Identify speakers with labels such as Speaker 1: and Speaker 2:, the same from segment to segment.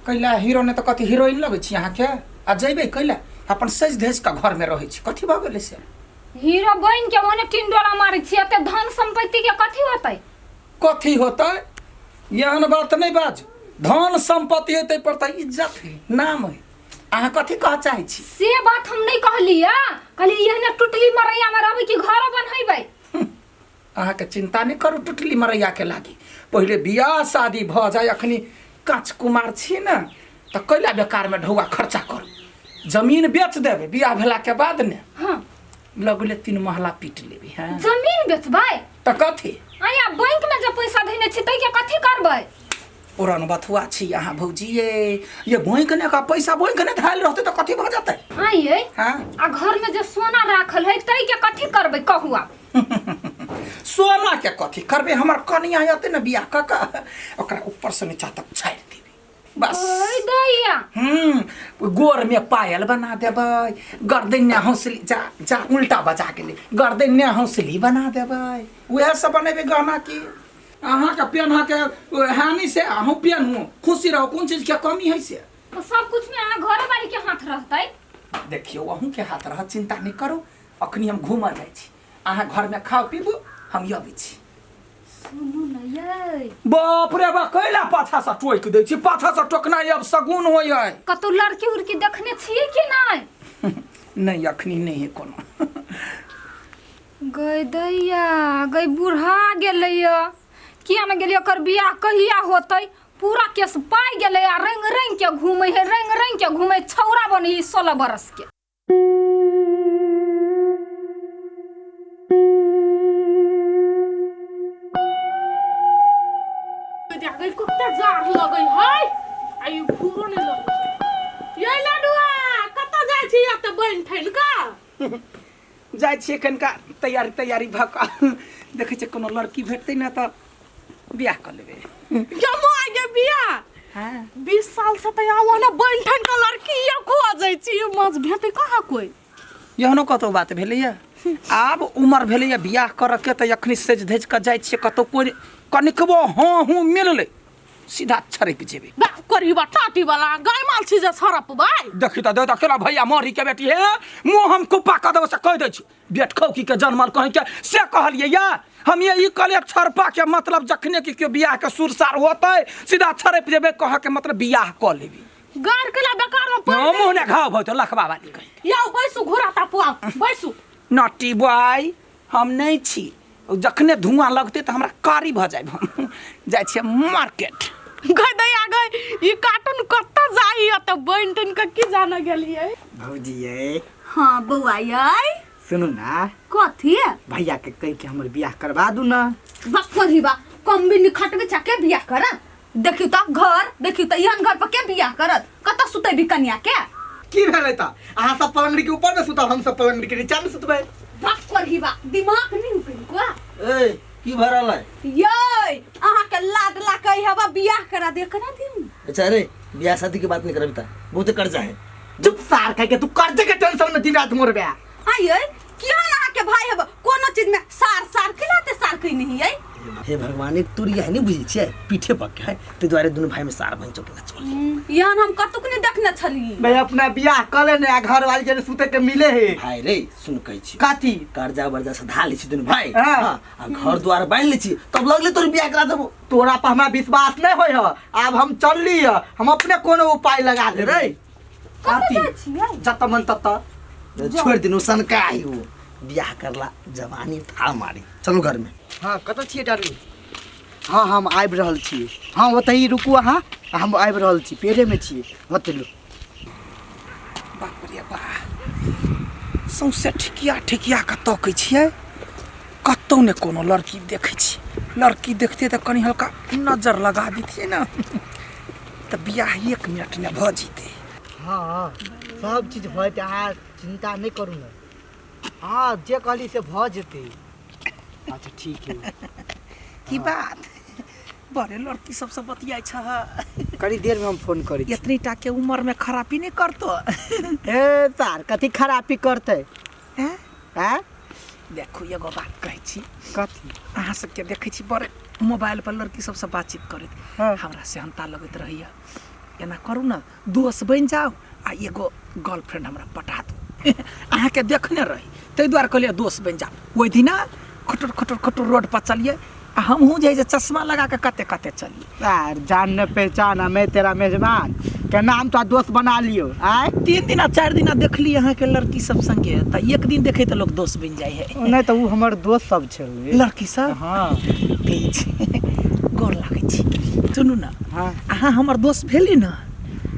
Speaker 1: कैला हीरो ने तऽ कथी हीरोइन लगै छी अहाँके आ जइबै कैला अपन सजि धजि कऽ घरमे रहै छी कथी भऽ गेलै से
Speaker 2: हीरो बनि के ओने टिंडोरा मारै छी एते धन संपत्ति के कथी होतै
Speaker 1: कथी होतै एहन बात नहि बाज धन सम्पत्ति हेतै पर तऽ इज्जत है नाम है अहाँ कथी कह चाहै छी
Speaker 2: से बात हम नहीं कहली है कहली एहने टुटली मरैया में रहबै कि घर बनैबै
Speaker 1: अहाँके चिन्ता नहि करू टुटली मरैयाके लागी पहिले बियाह शादी भऽ जाय अखनी काँच कुमार छी ने तऽ कैला बेकारमे ढौआ खर्चा करू जमीन बेच देबै बियाह भेलाके बाद ने
Speaker 2: हाँ
Speaker 1: लगले तीन महला पीट लेबै हँ
Speaker 2: जमीन बेचबै
Speaker 1: तऽ कथी
Speaker 2: आया बैंक में जे पैसा धैने छी तै के कथी करबै
Speaker 1: ओरन बथुआ छी अहाँ भौजी ये ये बैंक ने का पैसा बैंक ने धायल रहतै तऽ कथी भऽ जेतै
Speaker 2: आइए
Speaker 1: हँ
Speaker 2: आ घर में जे सोना राखल है तै के कथी करबै कहू आब
Speaker 1: सोना के कथी करबै हमर कनिया एतै ने बियाह कऽ कऽ ओकरा ऊपर से नीचा तक छाड़ि देबै बस
Speaker 2: ओइ दैया
Speaker 1: गोर में पायल बना देबै गर्दन में हौसली जा जा उल्टा बजा गेलै गर्दन में हौसली बना देबै उएह सब बनेबै गहना की अहाँके पेन्हके हानि से अहूँ पेन्हू खुशी रहू कोन चीजके कमी है से
Speaker 2: तो सब कुछ में अहाँ घरे वाली के हाथ रहतै
Speaker 1: देखियौ अहूँके हाथ रहत चिन्ता नहि करू अखनी हम घूमऽ जाइ छी अहाँ घरमे खाउ पीबू हम अबै छी
Speaker 2: सुनू ने यै
Speaker 1: बाप रे बा कैला पाछा से टोकि दै छी पाछा से टोकनाइ अब सगुन होइ है
Speaker 2: कतौ लड़की उड़की देखने छियै कि नहि
Speaker 1: नहि अखनी नहि है कोनो
Speaker 2: गै दैया गै बूढ़ा गेलैया किया ने गेलियै ओकर बियाह कहिया होतै पूरा केस पाइ गेलै आ रंग रंग के घूमै है रंग रंग के घूमै छौड़ा बनै 16 बरस के
Speaker 3: गई कते जार लगै है आ ई घूरो नहि लगै ये लडुआ कतऽ जाइ छी एते बनि ठनि कऽ
Speaker 1: जाइ छियै कनिका तैयारी तैयारी भऽ कऽ देखै छियै कोनो लड़की भेटतै ने तऽ बियाह कऽ लेबै
Speaker 3: जमा गे बियाह
Speaker 1: हँ
Speaker 3: 20 साल से तऽ आब ने बनि ठनि कऽ लड़की ये खोजै छी माछ भेटै कहाँ कोइ
Speaker 1: एहनो कतौ बात भेलैया आब उमर भेलैया बियाह करऽ के तऽ अखनी सजि धजि कऽ जाइ छियै कतौ कोइ कनिकबो हँ हूँ मिललै सीधा छड़पि जेबै
Speaker 3: बाप करी बा टाटी वाला गाय माल छी जे छड़पबै
Speaker 1: देखी तऽ देख केना भैया मरी के बेटी हे मुँह हम कुप्पा कऽ देबो से कहि दै छी बेट खौकी के जनमल कहीं के से कहलियै या हम ये ई कहलियै छड़पा के मतलब जखने कि केओ बियाह के सुरसार होतै सीधा छड़पि जेबै कहऽ के मतलब बियाह कऽ लेबै
Speaker 3: गार केला बेकार में पड़
Speaker 1: मुँह ने घाव भऽ लखबा वाली कहीं
Speaker 3: यौ बैसू घोड़ा तापू आउ बैसू
Speaker 1: नटी बॉय हम नहि छी जखने धुआं लगतै तऽ हमरा कारी भऽ जायब हम जाइ छियै मार्केट
Speaker 3: गई दैया गई ई कार्टून कतऽ जाइ त बनि तनि के की जाने गेलियै
Speaker 4: भौजी यै
Speaker 5: हाँ बौआ यै
Speaker 4: सुनू ना
Speaker 5: कथी
Speaker 4: भैया के कहि के हमर बियाह करवा दू ना
Speaker 5: बकरी बा कम भी निखटबे चाके बियाह करत देखियौ त घर देखियौ त एहन घर पर के बियाह करत कतऽ सुतेबी कनिया के
Speaker 4: की भेलै तऽ अहाँ सब पलंगड़ी के ऊपर में सुतब हम सब पलंगड़ी के नीचा में सुतबै
Speaker 5: बकरी बा दिमाग नहीं कनिको
Speaker 6: ए की भऽ रहल है
Speaker 5: यै अहाँ के लाडला कहि हवा बियाह करा दे करा दियौ
Speaker 6: अच्छा अरे बियाह शादी के बात नहीं करबी ता बहुत कर्जा है
Speaker 4: चुप सार खाके तू कर्जे के टेंशन में दिन रात मरबे
Speaker 5: आइए केहन अहाँ के भाई हब कोनो चीज में सार सार खिलाते सार कहीं नहीं है
Speaker 6: हे भगवान एक तुरी है नहीं बुझै छियै पीठे पर के है ताहि दुआरे दुनू भाई में सार बनि चौक चल
Speaker 5: एहन हम कतुक नहीं देखने छली
Speaker 4: मैं अपना बियाह कऽ लेने आ घर वाली के सुते के मिले है
Speaker 6: भाई रे सुन कहै छी
Speaker 4: कथी
Speaker 6: कर्जा वर्जा सधा लै छी दुनू भाई
Speaker 4: हाँ।
Speaker 6: हाँ, आ घर द्वार बान्हि लै छी तब लगले तोर बियाह करा देबो
Speaker 4: तोरा पर हमरा विश्वास नहीं होय है आब हम चलली है हम अपने कोनो उपाय लगा लेबै
Speaker 6: रे
Speaker 4: कथी
Speaker 5: जाइ छियै
Speaker 4: जत मन तत
Speaker 6: छोड़ि दिनु सनका आई वो बियाह करला जवानी था मारी चलू घर में
Speaker 4: हाँ कतऽ छियै डालू हाँ हम आबि रहल छी हाँ ओतहि रुकू अहाँ हम आबि रहल छी पेड़ेमे छी ओतहि लू
Speaker 1: बाप रे बा सौंसे ठिकिया ठिकिया कऽ तकै छियै कतौ ने कोनो लड़की देखै छी लड़की देखतियै तऽ कनि हल्का नजर लगा दितियै ने तऽ बियाह एक मिनट ने भऽ जेतै
Speaker 4: हाँ सब चीज भऽ जेतै अहाँ चिन्ता नहि करू ने हाँ जे कहली से भऽ जेतै अच्छा ठीक है
Speaker 1: की बात बड़े लड़की सबसँ बतियाइ छह
Speaker 4: कनी देर में हम फोन करै छी
Speaker 1: एतनी टा के उम्र में खरापी नहीं करतो
Speaker 4: ए सार कथी खरापी करतै
Speaker 1: हैं?
Speaker 4: आँ
Speaker 1: देखू एगो बात कहै छी
Speaker 4: कथी
Speaker 1: अहाँ सबके देखै छी बड़े मोबाइल पर लड़की सबसँ बातचीत करैत
Speaker 4: हाँ।
Speaker 1: हमरा सेहनता लगैत रहैया एना करू ने दोस्त बनि जाउ आ एगो गर्लफ्रेंड हमरा पटा दू। अहाँके देखने रही ताहि दुआरे कहलियै दोस्त बनि जाउ। ओहि दिना खटुर खटुर खटुर रोड पर चलियै आ हमहूँ जे है से चश्मा लगा कऽ कते कते चलियै।
Speaker 4: यार जान न पहचान आ मैं तेरा मेजबान के नाम तो दोस्त बना लियो। आय
Speaker 1: 3 दिना 4 दिना देखली अहाँके लड़की सब संगे, तऽ एक दिन देखै तऽ लोक दोस्त बनि जाइ है।
Speaker 4: नहि तऽ ओ हमर दोस्त सब छलै
Speaker 1: लड़की सब।
Speaker 4: हाँ
Speaker 1: ठीक छै, गोर लागै छी। सुनू ने,
Speaker 4: हाँ
Speaker 1: अहाँ हमर दोस्त भेली ने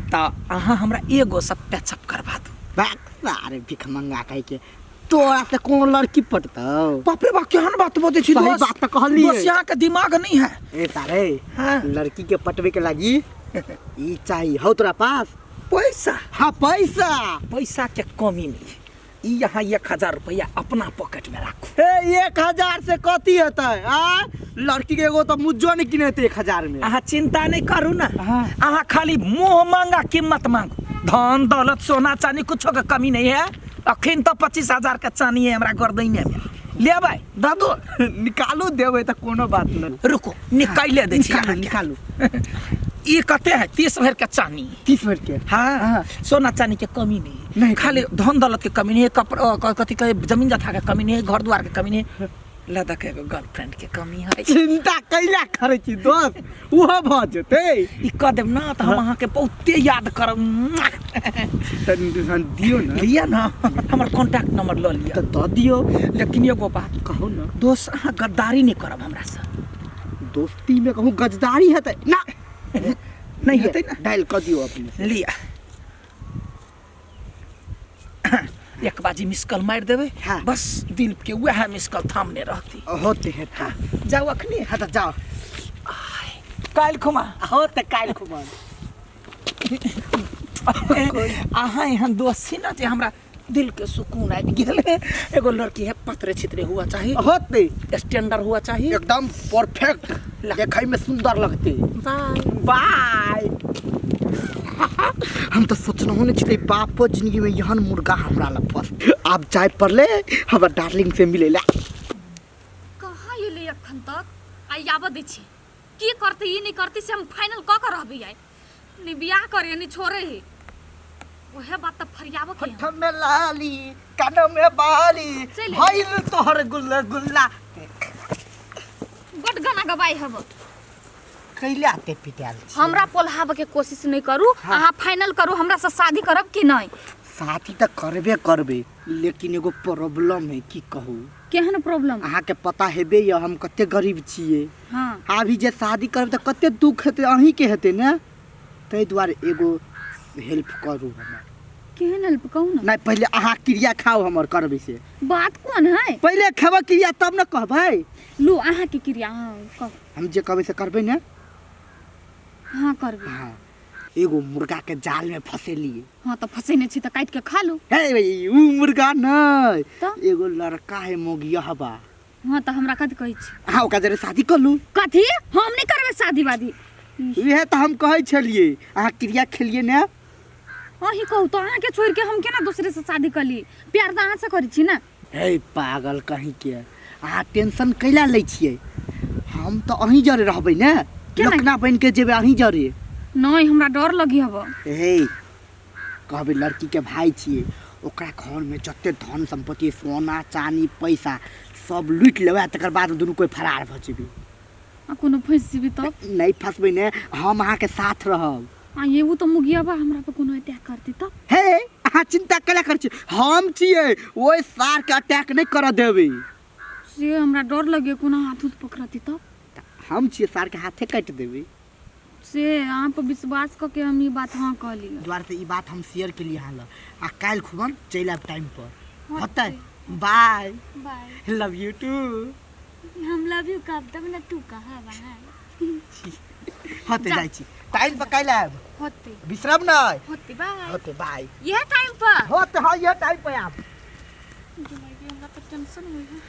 Speaker 1: तऽ अहाँ हमरा एगो सब पैचअप करबा दू।
Speaker 4: बाक सारे भीख मंगा कह के तोरा से कोन लड़की पटतौ?
Speaker 1: बाप रे बाप, केहन बात बजै छी
Speaker 4: सही
Speaker 1: दोस्त?
Speaker 4: बात तऽ कहलियै।
Speaker 1: दोस्त यहाँ के दिमाग नहीं है।
Speaker 4: ए तारे,
Speaker 1: हाँ।
Speaker 4: लड़की के पटवे के लागी ई चाहिए हौ तोरा पास?
Speaker 1: पैसा?
Speaker 4: हाँ पैसा।
Speaker 1: पैसा के कमी नहीं है। ई यहाँ 1000 रुपया अपना पॉकेट में राखू।
Speaker 4: हे 1000 से कथी हेतै? आ लड़की के एगो तो मुज्जो नहीं किनेते 1000 में।
Speaker 1: अहाँ चिंता नहीं करू ना,
Speaker 4: हाँ।
Speaker 1: अहाँ खाली मुँह मांगा कीमत मांगू, धन दौलत सोना चांदी कुछो के कमी नहीं है। अखन तो 25,000 के चांदी है हमरा गर्दने में, लेबै दऽ दो।
Speaker 4: निकालू देबै तऽ कोनो बात नहीं।
Speaker 1: रुको निकाले दै छी
Speaker 4: निकालू,
Speaker 1: अहाँके।
Speaker 4: निकालू।
Speaker 1: ई कते है? 30 भरि के चांदी।
Speaker 4: 30 भरि के?
Speaker 1: हाँ,
Speaker 4: हाँ।
Speaker 1: सोना चांदी के कमी नहीं है।
Speaker 4: नहीं,
Speaker 1: खाली धन दौलत के कमी नहीं है, कपड़ा, कथी कहे जमीन जथा के कमी नहीं है, घर द्वार के कमी नहीं है, लदक एगो गर्लफ्रेंड के कमी है।
Speaker 4: चिंता कैला करै छी दोस्त, उहो भऽ जेतै।
Speaker 1: ई कह देब ना तऽ हम अहाँके बहुते याद करब।
Speaker 4: तऽ दियौ ने।
Speaker 1: लिअ ना, हमर कॉन्टैक्ट नंबर लऽ लिअ।
Speaker 4: तऽ दऽ दियौ।
Speaker 1: लेकिन एगो बात
Speaker 4: कहू ना
Speaker 1: दोस्त, अहाँ गद्दारी नहीं करब हमरा से।
Speaker 4: दोस्ती में कहूँ गद्दारी हेतै ना?
Speaker 1: नहीं हेतै ना?
Speaker 4: डायल कऽ दियौ अपने।
Speaker 1: लिअ, एक बाजी मिस कॉल मारि देबै।
Speaker 4: हाँ।
Speaker 1: बस दिल के वएह मिस कॉल थामने रहती।
Speaker 4: होते हेतै।
Speaker 1: हाँ, जाउ अखनी।
Speaker 4: हाँ तऽ जाउ।
Speaker 1: काल्हि खुमा।
Speaker 4: हो तऽ काल्हि खुमा।
Speaker 1: अहाँ एहन दोस्त छी ना जे हमरा दिल के सुकून आबि गेल। एगो लड़की है, पतरे छितरे हुआ चाही।
Speaker 4: होते।
Speaker 1: स्टैंडर्ड हुआ चाही,
Speaker 4: एकदम परफेक्ट, देखै में सुंदर लगते।
Speaker 1: बाय
Speaker 4: बाय। हम तो सोचलहुँ नहीं छलै बापो जिंदगी में एहन मुर्गा हमरा लग फंस। आब जाय पड़ले हमरा डार्लिंग से मिले ला।
Speaker 2: कहाँ एलै अखन तक? आइ आबऽ दै छी, की करतै ई नहीं करतै से हम फाइनल कऽ के रहबै। आइ नहीं बियाह करे नहीं छोड़े है, ओहे बात तऽ फरियाबऽ के
Speaker 4: होठ में लाली कान में बाली
Speaker 2: चलि।
Speaker 4: भइल तोहर गुल्ला गुल्ला।
Speaker 2: बड गाना गवाई हब।
Speaker 4: कैला ते पिटायल छी?
Speaker 2: हमरा पोल्हाबऽ के कोशिश नहीं करू।
Speaker 4: हाँ।
Speaker 2: अहाँ फाइनल करू हमरा से शादी करब कि नहीं?
Speaker 4: शादी तऽ करबे करबे, लेकिन एगो प्रॉब्लम है। की कहू?
Speaker 2: केहन प्रॉब्लम?
Speaker 4: अहाँके पता हेबे यऽ हम कते गरीब छियै।
Speaker 2: हाँ।
Speaker 4: अभी जे शादी करब तऽ कते दुख हेतै, अहीँके हेतै ने। ताहि दुआरे एगो हेल्प करू हमर।
Speaker 2: केहन हेल्प कहू ना?
Speaker 4: नहीं, पहले अहाँ क्रिया खाओ हमर करबै से।
Speaker 2: बात कोन है?
Speaker 4: पहले खेबै क्रिया तब ने कहबै।
Speaker 2: लू अहाँ के क्रिया, हाँ कहू।
Speaker 4: हम जे कहबै से करबै ने?
Speaker 2: हाँ करबै।
Speaker 4: हाँ, एगो मुर्गा के जाल में फसेलिए।
Speaker 2: हाँ तऽ फसेने छी तऽ काटि के खा लू।
Speaker 4: हे उ मुर्गा नहीं,
Speaker 2: तऽ?
Speaker 4: एगो लड़का है मोगिया बा।
Speaker 2: हाँ तऽ हमरा कथी कहै छी?
Speaker 4: अहाँ ओकरा जरे शादी कर लू।
Speaker 2: कथी? हम नहीं करबै शादी वादी।
Speaker 4: उहे तऽ हम कहै छलियै, अहाँ क्रिया खेलिए ने।
Speaker 2: अहीं कहू तऽ अहाँके छोड़ि के हम केना दूसरे से शादी कर ली? प्यार तऽ अहाँ से करै छी ना।
Speaker 4: हे पागल कहीं के, अहाँ टेंशन कैला लै छियै? हम तऽ अहीं जरे रहबै ने।
Speaker 2: केना?
Speaker 4: लकना बनि के जेबै अहीं जरे।
Speaker 2: नहीं, हमरा डर लगी हब।
Speaker 4: हे कहबै लड़की के भाई छियै, ओकरा घर में जते धन संपत्ति सोना चानी पैसा सब लूटि लेबै, तकर बाद दुनू कोइ फरार भऽ जेबै।
Speaker 2: आ कोनो फंसि जेबै तब?
Speaker 4: नहीं फंसबै ने, हम अहाँके साथ रहब।
Speaker 2: आ ये उ तऽ मुगियाबा हमरा पर कोनो अटैक करतै तब?
Speaker 4: हे अहाँ चिंता कैला करै छी, हम छियै ओहि सार के अटैक नहीं करऽ देबै।
Speaker 2: से हमरा डर लगे कोनो हाथ उथ पकड़तै तब?
Speaker 4: हम छियै, सार के हाथे काटि देबै।
Speaker 2: से अहाँ पर विश्वास कऽ के हम ई बात हाँ कहलियै।
Speaker 4: दुआरे से ई बात हम शेयर केलियै अहाँ लग। आ काल्हि खुबन चलि आयब टाइम पर। होतै? Bye
Speaker 2: bye,
Speaker 4: love you too.
Speaker 2: हम लव you कहब तब ने तू कहब। अहाँ
Speaker 4: होतै, जाइ छी टाइम पर, काल्हि आयब।
Speaker 2: होतै।
Speaker 4: बिसरब नहि।
Speaker 2: होतै, बाय।
Speaker 4: होतै, बाय।
Speaker 2: इएह टाइम पर?
Speaker 4: होतै, हाँ इएह टाइम पर आयब।
Speaker 2: हमरा तऽ टेंशन होइ है।